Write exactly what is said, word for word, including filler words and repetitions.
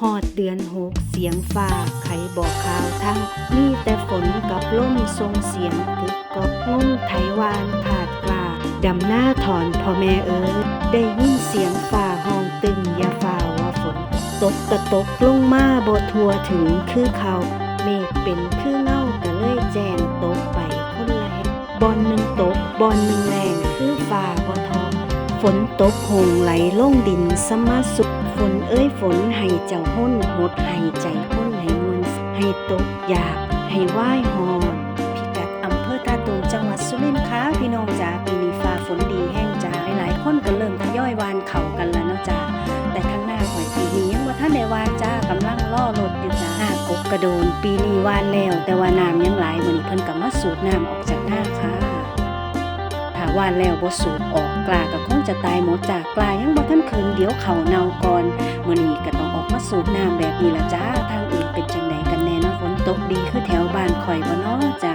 ฮอดเดือนหกเสียงฟ้าไขบอกข่าวทาง มีแต่ฝนกับลมส่งเสียงกึกก๊อก งมไถหว่านคาดกล้า ดำนาถอนพ่อแม่เอ๋ย ได้ยินเสียงฟ้าฮ้องตึง อย่าฟ้าวว่าฝนตก กะตกลงมาบ่ทั่วถึงคือเก่า เมฆเป็นคือเงากะเลยแจ้งตกไปคนละแห่ง บ่อนหนึ่งตก บ่อนหนึ่งแล้ง คือฟ้าบ่ทอ ฝนตกหงไหลลงดินสะมาสุข ฝนเอ้ยฝน ให้เจ้าฮ้นหด ให้ใจคนให้ม่วน ให้ตกอยาก ให้วายฮ้อน พิกัดอำเภอท่าตูม จังหวัดสุรินทร์ค่ะ พี่น้องจ๋า ปีนี้ฟ้าฝนดีแฮงจ้า หลายๆคนก็เริ่มทยอยหว่านข้าวกันแล้วเนาะจ้า แต่ทางนาข้อยปีนี้ยังบ่ทันได้หว่านจ้า กำลังรอรถอยู่จ้า นากกกระโดน ปีนี้หว่านแล้ว แต่ว่าน้ำยังหลาย มื้อนี้เพิ่นก็มาสูบน้ำออกจากนาค่ะ ถ้าหว่านแล้วบ่สูบออก กล้าก็คงจะตายหมดจ้า กล้ายังบ่ทันขึ้น เดี๋ยวข้าวเน่าก่อน มื้อนี้ก็ต้องออกมาสูบน้ำแบบนี้ล่ะจ้า ทางอื่นเป็นจั่งใดกันแน่เนาะ ฝนตกดีคือแถวบ้านข้อยบ่น้อจ้า